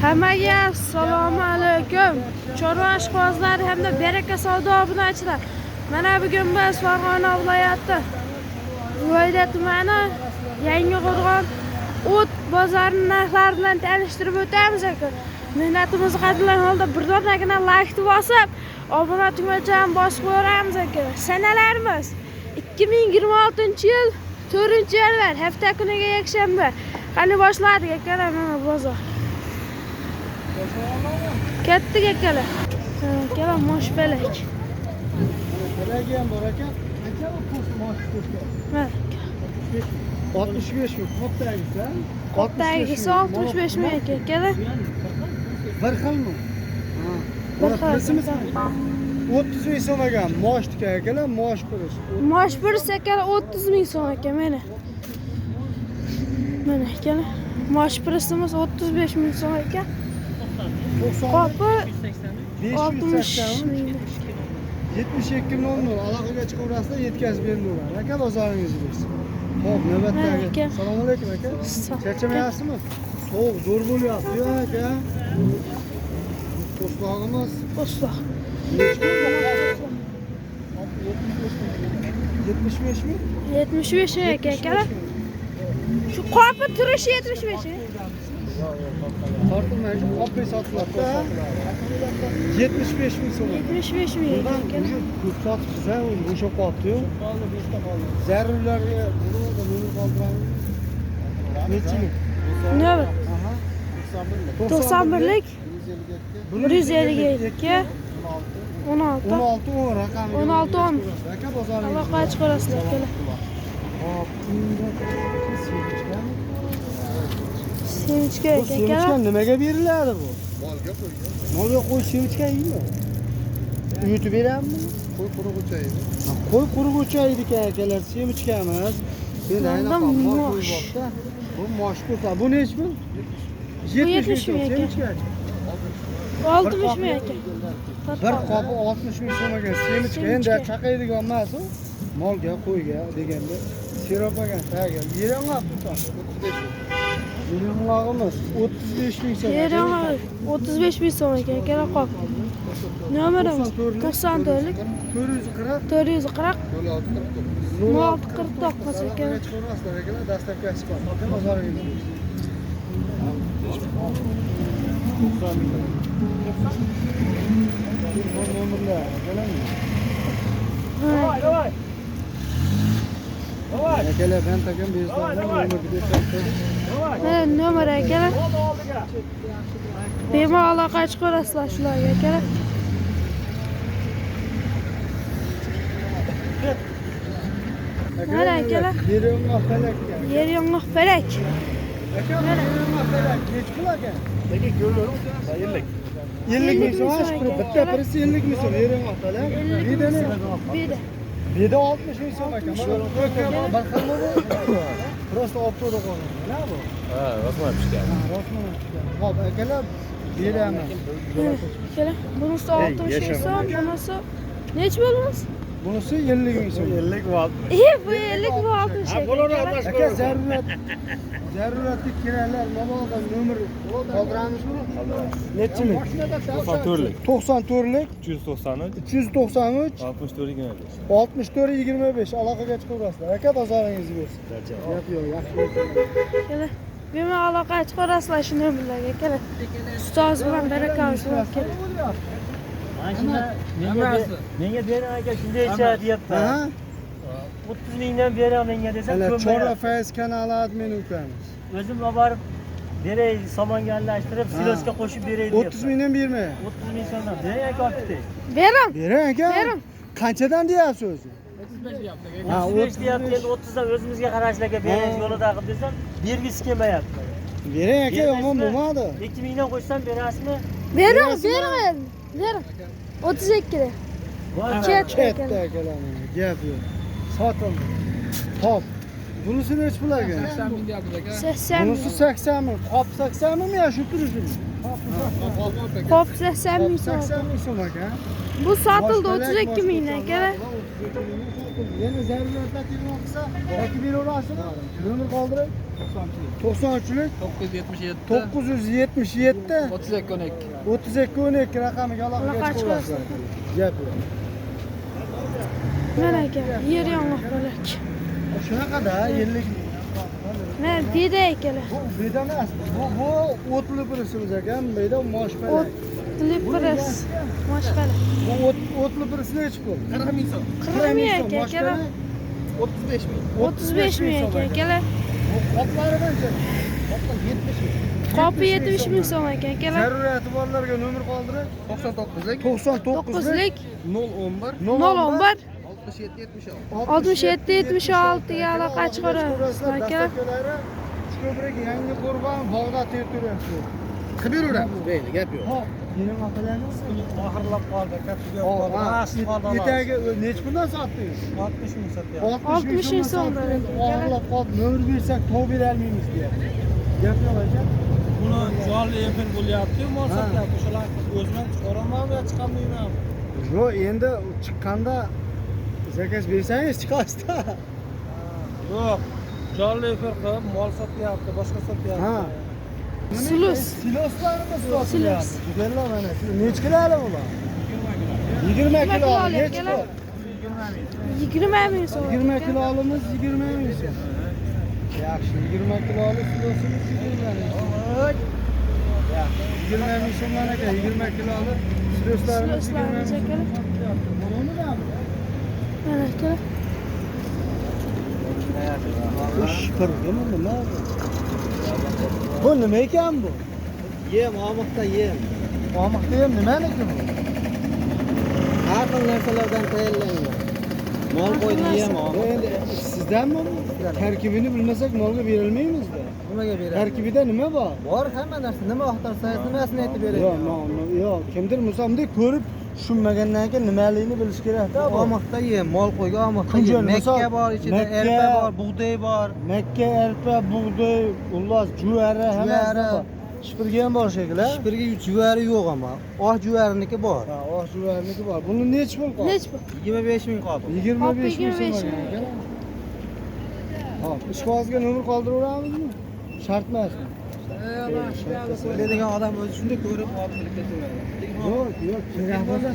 Hammaga assalomu alaykum. Chorva ishqibozlari hamda Baraka savdo obunachilar. Mana bugun biz Farg'ona viloyati Buvayda tumani Yangiqo'rg'on o't bozorining narxlari bilan tanishtirib o'tamiz aka. Mehnatimizni qadrlagan holda bir donagina laykni bosib, obuna tugmachani bosib qo'yamiz aka. Sanalarimiz 2026-yil 4-yanvar hafta kuniga yakshanba. Qani boshladik akalar mana bozor. Ketdik akalar. Akalar moshpalak. Palagi ham bor ekan. Qancha bu po'st mosh po'stga? Mana. 65 ming qopdagisi. Qopdagisi 65 ming ekan akalar. Bir xilmi? Ha. Bir Buni xil. pirisimiz 30 ming so'm ekan. Moshniki akalar, mosh piris. Mosh piris akalar 30 ming so'm ekan mana. Mana akalar. Mosh pirisimiz 35 ming so'm ekan. Qopi 60 583 ming. 72 00 aloqaga chiqaverasizlar, yetkazib berilaveradi. Aka bozoringiz bo'lsin. Xo'p, navbatdagi. Aka. Assalomu alaykum aka. Sog' Charchamayapsizmi? Sovuq zo'r bo'lyapti ya aka. Po'stlog'imiz Po'stloq. nechi pul? 75 ming? 75 ming ekan akalar. Shu qopi turishi 75 ming. Tortilmaydi, qopli sotiladi. 75 ming so'm. 75 ming ekan Bundan akalar. уже ko'p sotibsiz ha, o'zi bo'shab qolibdi-yu. Qoldi, 5 ta qoldi. Zarurlarga buni da nomer qoldiramiz. Nechilik? Nima? Aha. 91lik 152 16 16 10 raqamiga. 16 10. Aka bozoringiz. Aloqa chiqarasizlar akalar. Hop, endi semichkami? Semichka Bu ekan semichka akalar. nimaga beriladi bu? Molga qo'ygan. Molga qo'y semichka yeymi? Uyutib berammi? Qo'y quruq yeydi. Qo'y quruq yeydi ekan akalar, semichkamiz. Endi Bunda aynan mol mosh. qo'yib. Bu mosh ko'sa. Bu nechi pul? 70 ming so'm ming ekan. semichka. 60 ming ekan. Bir qopi 60 ming so'm ekan semichka. Endi Semichka. chaqaydigan emas u. Molga, qo'yga deganda serob ekan tagiga. Yerong'oq tutar. 35 ming. Yerong'og'imiz 35 ming so'm. Yerong'oq 35 ming so'm ekan akalar qop. Nomerimiz 94lik 440 440 06 49. 06 49 ekan. Aloqaga chiqaverasizlar akalar, dastlabki bor. Aka bozoringiz bo'lsin. Telefon nomerlar akalar. Akalar, ben takam bezlardan nomerni berib Mana nomer akalar. Bemalol aloqa chiqarasizlar shularga akalar. Mana akalar. Yerong'oq falak. Yerong'oq falak. Aka, yerong'oq falak nechi pul aka? Aka ko'rib, 50. 50 ming so'm, ming shu so'm pul. ekan. Bitta pirisi 50 ming so'm, yerong'oq falak. 50 Beda ming ne? so'm. Beda. Beda 60 ming so'm aka. Mana bir xilmi bu? Просто obto'da qolgan. Nima bu? Ha, rostmana pishgan. Ha, rostmana pishgan. Xo'p, akalar, beraman. Akalar, bunisi 60 ming so'm, bunisi nechi bo'lamiz? Bunisi 50 ming so'm. 50 va 60. Bu 50 bu 60 ekan. Akalar. Aka, zarurat zaruratli keraklar mabodo nomer qoldiramizmi? Nechilik? 94lik. 94lik 393 393 64 25. 64 25 aloqaga chiqaverasizlar. Aka, bozoringiz bo'lsin. Gap yo'q, yaxshi. Akalar, bemalol aloqa chiqarasizlar shu nomerlarga akalar. Ustoz bilan baraka olsin akalar. Mana menga bering aka shundaycha deyapti. Ha? 30 mingdan beraman menga desam Ana Chorva ko'nmayapti. Fayz kanali admin ukamiz. O'zim olib borib beray somonga aralashtirib Ha. silosga qo'shib beray deyapti. 30 mingdan bermay. 30 ming so'mdan bering aka olib ketay. Bering. Bering aka. Bering. Qanchadan deyapsiz o'zi? Ha, 35 deyapti, endi 30 dan o'zimizga qarashlarga bering yo'lida qilib desam bergisi kelmayapti. Bering aka, yomon bo'lmadi. 2 mingdan qo'shsam berasizmi? Bering, Berasizmi? bering. Bering. 32 da. Ketdi Ketdi akalar. akalar mana, gap yo'q. Sotildi. Xo'p. Bunisi nechi pul aka? 80 Bunisi ming. 80 ming. Qop 80 mingmi yo shu turishimi? Qop 80 Qop ming so'm. 80 ming so'm aka. Bu sotildi Moshpalak, 32 mingdan akalar. moshpalak, Yana zaruratlar telefon qilsa, yoki beraverasizmi? Nomer qoldiring. 93lik 977 977 32 12. 32 12 raqamiga aloqaga Aloqa chiqaverasizlar. Gap yo'q. Mana aka, yer yong'oq bo'lak. Shunaqada 50 ming. Mana beda akalar. Bu beda emas. Bu o'tli birisimiz ekan, beda moshpalak. O'tli piris. Moshpalak. Bu o'tli birisi nechi pul? 40 ming so'm. 40 ming aka, akalar. 35 ming. 35 ming aka, akalar. Bu qoplari qancha? Qoplar 70 ming. Qopi 70 ming so'm aka, akalar. Zaruriyati borlarga nomer qoldiring. 99lik 99lik 9lik 011 011 67 76. 67 76 ga aloqa chiqarasiz aka. Dastlabkilari Uchko'prik, Yangi Qo'rg'on, Bog'dod territoriyasi. Qilib beraveramiz, mayli, gap yo'q. Hop, yeni mahallalarimiz Oxirlab qoldi, katta qoldi. Mana qoldi. Etagi nechi puldan sotdingiz? 60 ming sotyapti. 60 ming so'mdan. Oxirlab qoldi. Nomer bersak, tov berolmaymiz deyapti. Gap yo'q aka. Buni jonli efir bo'lyapti, mol sotyapti. O'shalar o'zim ham chiqaramanmi yo chiqolmayman? Yo'q, endi chiqqanda zakaz bersangiz chiqasiz-da. Yo'q. Jonli efir qilib mol sotyapti, boshqa sotyapti. Ha. Silos. Siloslarimiz Silos. sotilyapti. Jigarlar mana. Nechi kiloli bular? 20 kilo. kilo Nechi akalar? pul? 20 ming so'm. 20 kilolimiz 20 ming so'm. Yaxshi, 20 kiloli silosimiz 20 ming so'm. Yaxshi, 20 ming so'mdan aka, 20 kiloli siloslarimiz 20 ming Siloslarimiz so'm. akalar. Buni nima bu? Mana akalar. Bu shipirgimi nima bu? Bu nima ekan bu? Yem, omiqda yem. Omiqda ham nimaniki bu? Har xil narsalardan tayyorlangan. Mol qo'ydi yem, Bu endi sizdanmi bu? Tarkibini bilmasak molga berilmaymizda. Nimaga beradi? Tarkibida nima bor? Bor hamma narsa, nima axtarsangiz nimasini aytib Yo'q, beraman. yo'q, kimdir misol bunday ko'rib tushunmagandan keyin nimaligini bilish kerak-da bu. Omiqda yem, mol qo'yga omiqda Kunjul, yem. misol, Makka bor ichida, makka- erpa bor, bug'doy bor. Makka, arpa, bug'doy, ullas, juvari hammasi bor. Shipirga ham bor shekilli. Shipirga juvari yo'q ammo. Oq juvariniki bor. Ha, oq juvariniki bor. Buni nechi pul qoldi? Nechi pul? 25 ming qoldi. 25 ming so'm 25 ming. ekan. Hop, ishqibozga nomer qoldiraveramizmi? Shart emasmi? Biladigan odam o'zi shunday ko'rib olib kirib ketaveradi. Yo'q, yo'q, kerak bo'lsa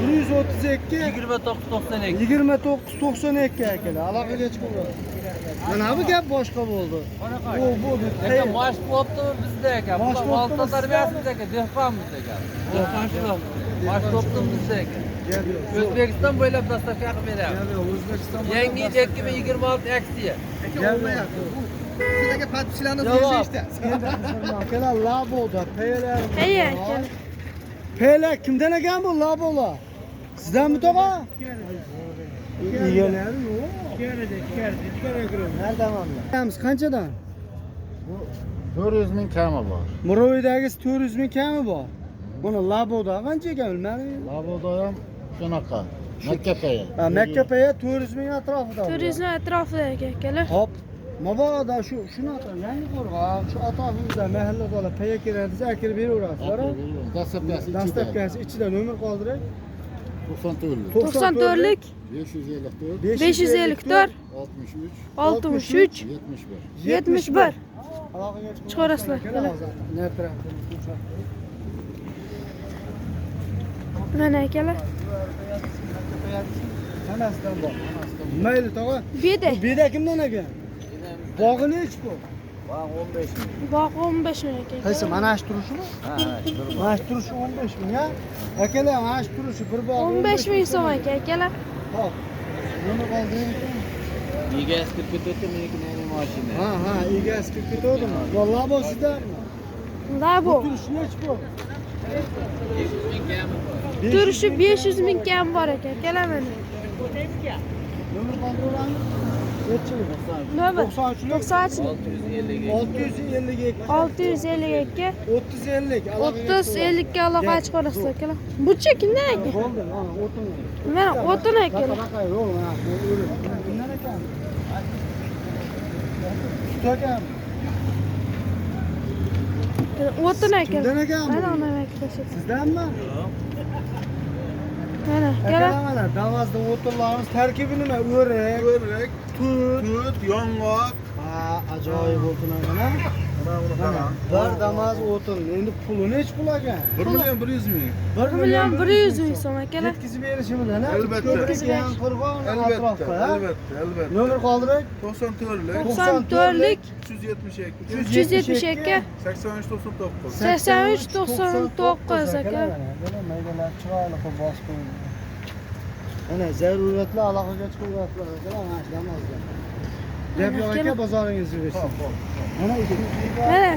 132 29 92. 29 92 akalar, aloqaga chiqaveradi. Mana bu gap boshqa bo'ldi. Bu Aka, mosh bo'ptimi bizda aka? Mosh Mol bo'ptimi tozarmayapmiz aka, dehqonmiz aka. Dehqonchilik. Mosh bo'ptimi bizda aka? O'zbekiston bo'ylab dostavka qilib beramiz. Gap yo'q, O'zbekiston Yangi yil 2026 aksiya. Sizlarga podpischilarni Javob. Akalar laboda, peylar. Ey akalar. Peylar kimdan ekan bu labolar? Sizdanmi tog'a? Egalari yo'q. Nerede qanchadan? 400 ming kami bor. Muroviydagisi 400 ming kami bor. Buni laboda qancha ekan bilmadim. Laboda ham shunaqa. Makkapaya. Ha, Makkapaya 400 ming atrofida. 400 ming atrofida aka, akalar. Hop. Mabodo shu shuni atrof, Yangi Qo'rg'on, shu atrofimizda mahallada olib paya kerak desa akirib beraverasizlar. Dastlabkasi ichida. Dastlabkasi ichida nomer qoldiring. 94. 94lik 554 554 63 63 71. 71. Aloqaga chiqib Chiqarasizlar. Mana akalar. Hammasidan bor. Mayli tog'a. Beda. Bu beda kimdan ekan? Bog'i nechi bu? Bog' 15 ming. Bog' 15 ming aka. Qaysi mana shu turishimi? Ha, Mana shu turishi 15 ming, ha? Akalar, mana shu turishi bir bog' 15 ming so'm aka, akalar. Hop. Nima qolding? Egasi kirib ketdi, meniki mening mashina. Ha, ha, egasi kirib ketadimi? Yo, labo sizdanmi? Labo. Bu turishi nechi pul? Turishi 500 ming kam bor aka, akalar mana. Nomer qoldiramiz. Nechilik? Nomer 93 93 652 652 30 50. 30 50 ga aloqa chiqarasizlar akalar. Buchi kimdan aka? Bo'ldi, ha, o'tin. Mana o'tin akalar. Baqa, yo'q, ha, o'rin. Kimdan ekan? Sut ekan. O'tin akalar. Kimdan ekan bu? Mana onam aka. Sizdanmi? Mana akalar. Akalar mana Damazda o'tinlarimiz tarkibi nima? O'rik, O'rik, tut. tut, yong'oq. Ha, ajoyib o'tin mana. Mana buni Mana qarang. bir Damaz o'tin. Endi puli nechi pul ekan? 1 million 100 ming. 1 million 100 ming so'm akalar. Yetkazib berishi bilan, ha? Albatta. Yetkazib berish. Qo'rg'on Albatta, atrofga, ha? albatta, albatta. Nomer qoldiring. 94lik, 94lik 372, 372 83 99. 83 99 aka. Mana maydalar chiroyli qilib bosib qo'yilgan. Mana zaruratli aloqaga chiqaveradilar akalar, mana shu Damazda. Gap yo'q aka, bozoringizni bersin. Mana Mana.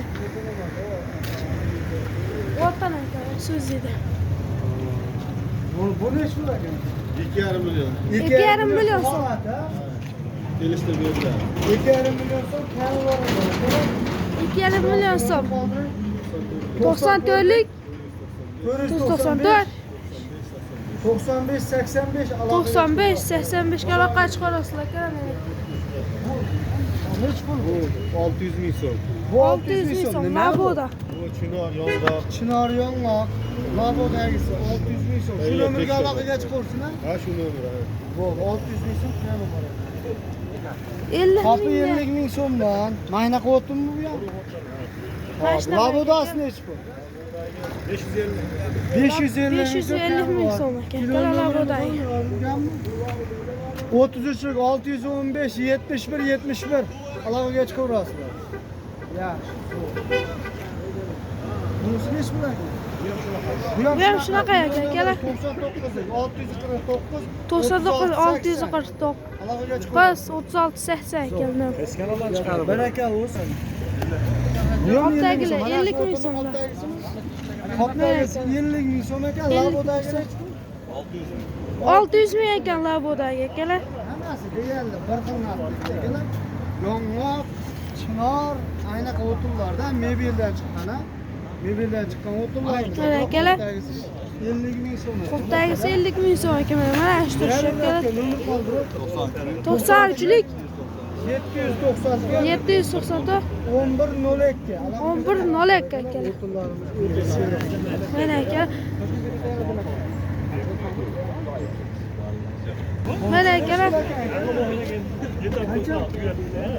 O'tin aka, so'z edi. Bu nechi pul ekan? 2,5 million. 2,5 million so'm. Holat, ha? Kelishtirib beriladi. 2,5 million so'm kami bor ekan. 2,5 million so'm. 94lik 194 95 85 aloqa. 95 85 ga aloqa chiqarasizlar aka. Nechi pul bu? 600 ming so'm. Bu 600 ming so'm. Laboda. Bu chinor, yong'oq. Chinor yong'oq, labodagisi 600 ming so'm. Shu nomerga aloqaga chiqaversin, ha? Ha, shu nomer, ha. Bo'ldi, 600 ming so'm kami bor ekan. 50 Qopi mingga. 50 ming so'mdan. Mayna qilyaptimi bu ham? Mashina Labodasi nechi pul? 550. 550 550 ming so'm ekan. Katta labodagi. 33 615 71 71 aloqaga chiqaverasizlar. Yaxshi. Bunisi nechi pul ekan? Bu ham shunaqa ekan, akalar. 99 649 99 649 aloqaga chiqaverasiz. 36 80 ekan. Eskanoldan chiqarib. Baraka bo'lsin. Qopdagilar 50 ming so'mdan. Qopdagisi 50 ming so'm ekan, 50 ming labodagi so'm. nechi pul? 600 ming ekan labodagi akalar. Hammasi deyarli bir xil narxda akalar. Yong'oq, chinor, aynaqa o'tinlarda mebeldan chiqqan, ha? Mebeldan chiqqan o'tinlar. Mana akalar. 50 ming so'm. Qopdagisi 50 ming so'm ekan. Mana shu turishi akalar. Nomer qoldirib 93lik 794 794 1102. 1102 akalar. O'tinlarimiz o'ta seroq. Mana aka. Mana akalar.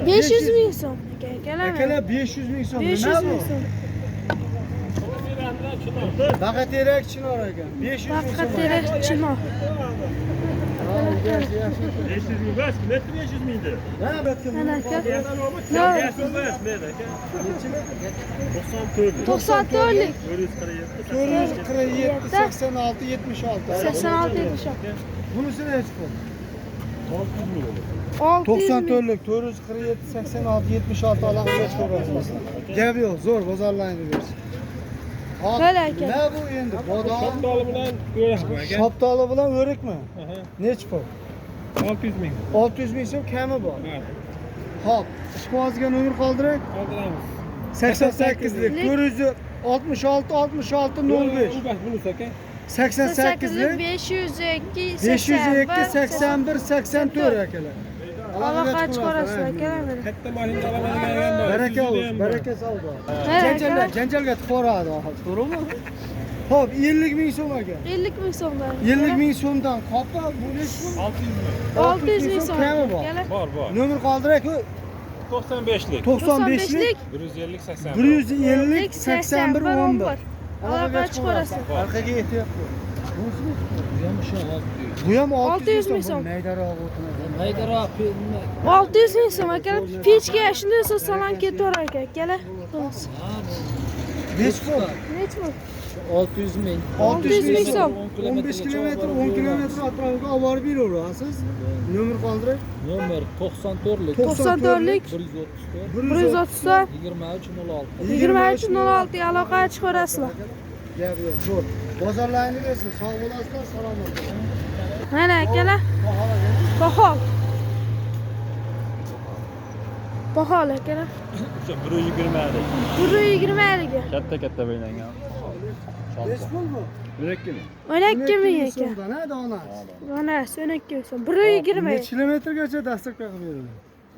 500 ming so'm akalar. Akalar 500 ming so'm. 500 Nima bu? ming so'm. Baqa terak chinor ekan. 500 ming Baqa so'm. terak chinor. Ha, yaxshi, yaxshi. 500 ming emas, nima 500 mingdi? Ha, albatta. Mana aka. Emas, men aka. 94. 94lik 447. 447 86 76. 86 76. Bunisi nechi pul? 600 ming. 94lik 447 86 76 aloqaga chiqaverasiz. Gap yo'q, zo'r bozorlarni bersin. Hop, Mana aka. Nima bu endi? Bodom, Shaftoli bilan o'rik bu aka. shaftoli bilan o'rikmi? Nechi pul? 600 ming. 600 ming so'm kami bor. Hop, ishqibozga nomer qoldiring. Qoldiramiz. 88lik 466 66 05. U bas bunisi aka. 88lik 502 502 81 84 akalar. Aloqa chiqarasizlar akalar. Mana. Katta mashina oladigan ham bor. Baraka bo'lsin, baraka savdo. Mana Janjallar, akalar. janjalga tiqvoradi hozir, to'g'rimi? Xo'p, 50 ming so'm aka. 50 ming so'mdan. 50 ming so'mdan qopi bu nechi pul? 600 ming so'm. Kami bor. Akalar. Bor, bor. Nomer qoldirak 95lik. 95lik 150 81. 150 81 11. Aloqa chiqarasizlar. Orqaga ehtiyot bo'l. Bu ham 600 ming so'm. Maydaroq o'tinadi. Maydaroq 600 ming so'm akalar. Pechka shunday salom ketaverar ekan akalar. Nechi pul? Nechi pul? 600 ming. 600 ming so'm. 15 kilometr, 10 kilometr atrofiga olib borib beraverasiz. Nomer qoldiring. Nomer 94lik 94lik 134 134 2306. 23 06 aloqa chiqarasizlar. Gap yo'q, zo'r. Bozorlarni bersin, sog' bo'lasizlar, salomat bo'ling. Mana akalar. Bahol. Bahol akalar. O'sha 120lik. 120 ligi. Katta katta bo'ylangan. Nechi pul bu? 12 ming. 12 ming ekan. So'mdan, ha, donasi. Donasi 12 ming so'm. 120. Necha kilometrgacha dastlabki qilib beriladi?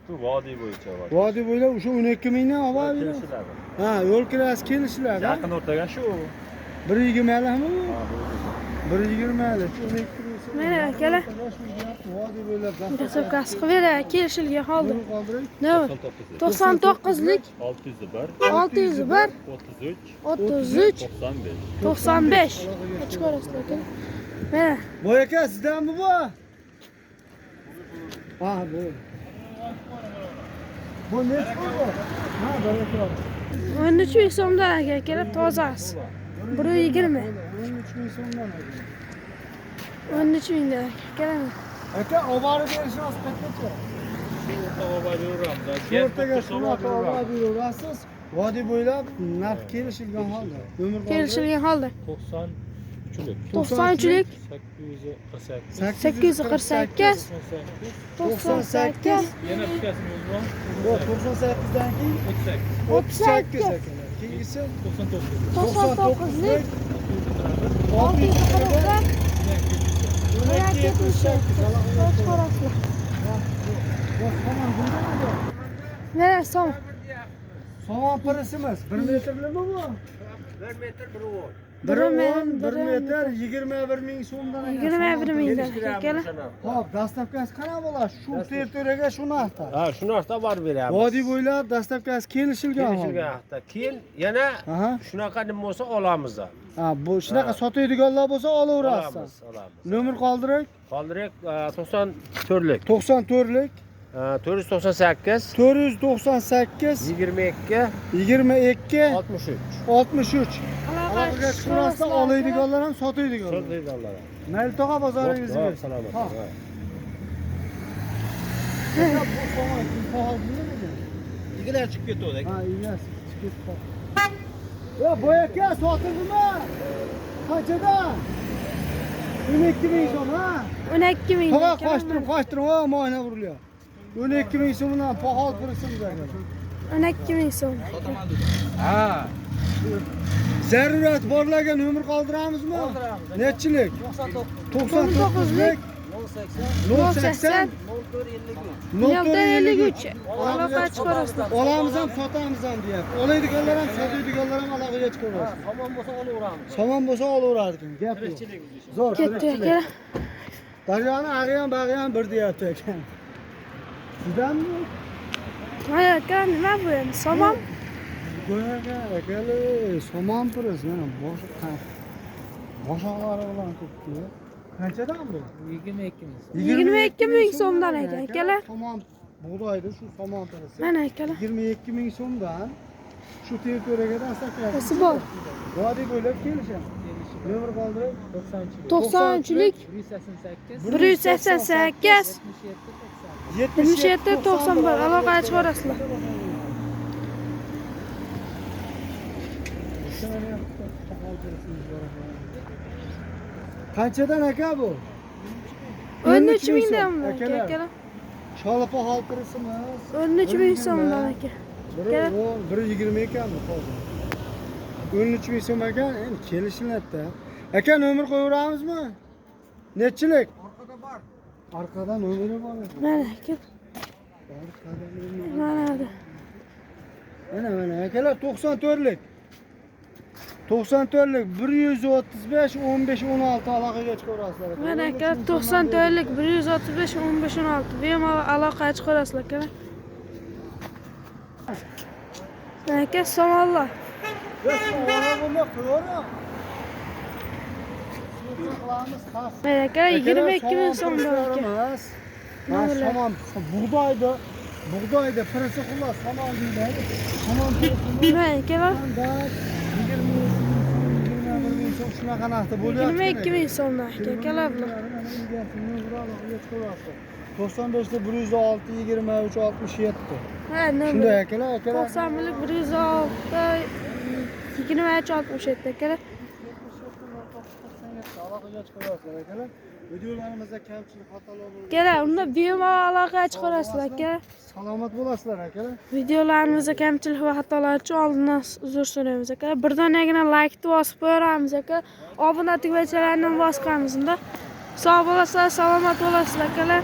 Bu vodiy bo'yicha bor. Vodiy bo'ylab o'sha 12 mingdan olib borib beriladi. Kelishiladi. Ha, yo'l kirasi kelishiladi. Yaqin o'rtaga shu. 120 mi bu? Ha, bu. 1.20lik, 12 ming so'm. Mana akalar. Vodiy bo'ylab Dastlabkasi qilib beradi, kelishilgan holda. Nomer qoldiring. Nima? 99lik 601 601 33 33 95. 95. Ochib ko'rasizlar aka. Mana Boy aka, sizdanmi bu? Ha, bu. Bu nechi pul bu? Ha, baraka. 13 ming so'mdan aka, akalar tozasi. 1.20. 13 ming so'mdan aka. 13 mingdan aka. Akalar. Aka, olib berishimiz qayergacha? Shu o'rtaga shunaqa olib beraverasiz. Vodiy bo'ylab narx kelishilgan holda. Nomer qoldiring. Kelishilgan holda. 93lik. 93lik 848. 848 98 Yana bittasini o'zim. Yo'q, 98 dan keyin 38. 38 akalar. Keyingisi 99. 99lik 641 641 12 78. Mana som. Somon pirisimiz 1 metrlimi bu? 1 metr 1 o'n. 1 o'n, 1 metr 21 ming so'mdan ekan. 21 mingdan akalar. Xo'p, dastlabkasi qanaqa bo'ladi? Shu territoriyaga shu narxda. Ha, shu narxda borib beramiz. Vodiy bo'ylab dastlabkasi kelishilgan. Kelishilgan haqda. Keyin yana Aha. shunaqa nima bo'lsa olamiz. Ha, bu shunaqa sotadiganlar bo'lsa olaverasiz. Olamiz, olamiz. Nomer qoldiring. Qoldirak 94lik, 94lik 498 498 22 22 63. 63. Aloqa Aloqaga chiqaverasizlar, oladiganlar ham sotadiganlar. Sotadiganlar. Mayli tog'a, bozoringiz Xo'p, bersin. salomat. Ha. Ha. Aka, bu somon kim qoldi? Igilar chiqib ketdi. Ha, egasi chiqib ketdi. Ya, boy aka, sotildimi? Qanchadan? 12 ming so'm, ha? 12 ming. Tog'a, qochtirib, qochtirib, ha, moyna urilyapti. 12 ming so'mdan poxol pirisimiz aka. 12 ming so'm. Ha. Zarurat borlarga nomer qoldiramizmi? Qoldiramiz. Nechilik? 99. 99lik 080 080 0453. 0453. Aloqa chiqarasizlar. Olamiz ham, sotamiz ham deyapti. Oladiganlar ham, sotadiganlar ham aloqaga chiqaveradi. Somon bo'lsa olaveramiz. Somon bo'lsa olaveradi ekan, gap yo'q. Zo'r. Ketdi tirikchilik. akalar. Daryoni ag'i ham bag'i ham bir deyapti ekan. Sizdanmi? Mana aka, nima bu endi? Somon? Go'yaga akalar, somon piris mana bosh boshoqlari bilan turibdi. Qanchadan bu? 22 ming so'm. 22 ming so'mdan ekan akalar. Somon bug'doydi shu somon pirisi. Mana akalar. 22 ming so'mdan shu territoriyaga dastlabki Nasi bor. Vodiy bo'ylab kelishadi. Nomer qoldiring. 93lik 188 188 77 77 91 aloqa chiqarasizlar. Qanchadan aka bu? 13 mingdan aka Akalar. akalar. Sholipa xoltirisimiz. 13 ming so'mdan aka. Biri 10, biri 20 ekanmi hozir? 13 ming so'm ekan, endi kelishiladi-da. Aka, nomer qo'yaveramizmi? Nechilik? Orqada bor. Orqada nomeri bor ekan. Mana aka. Orqada nomeri. Mana Mana mana akalar 94lik. 94lik 135 15 16 aloqaga chiqaverasizlar. aka. Mana aka 94lik 135 15 16 bemalol aloqa chiqarasizlar aka. Mana aka somonlar. Yo'q, ora bo'lmay qo'yaverang. Qilamiz, xas. Mana aka 22 ming so'mdan aka. Emas. Ha, somon bug'doydi. Bug'doydi, pirisi xullas somon deyiladi. Somon pirisi Mana akalar 20 ming so'm, 21 ming so'm shunaqa narxda bo'lyapti. 22 ming so'mdan aka akalar bular. 95 da 106 23 67. Ha, Shunday nomer. akalar, akalar. 90lik 106 23 67 akalar. Aloqaga chiqaverasizlar akalar. Videolarimizda kamchilik xatolar bo'lgan. Akalar, unda bemalol aloqa chiqarasizlar aka. Salomat bo'lasizlar akalar. Videolarimizda kamchilik va xatolar uchun oldindan uzr so'raymiz aka. Bir donagina laykni bosib qo'yamiz aka. Obuna tugmachalarini bosib qo'yamiz unda. Sog' bo'lasizlar, salomat bo'lasizlar akalar.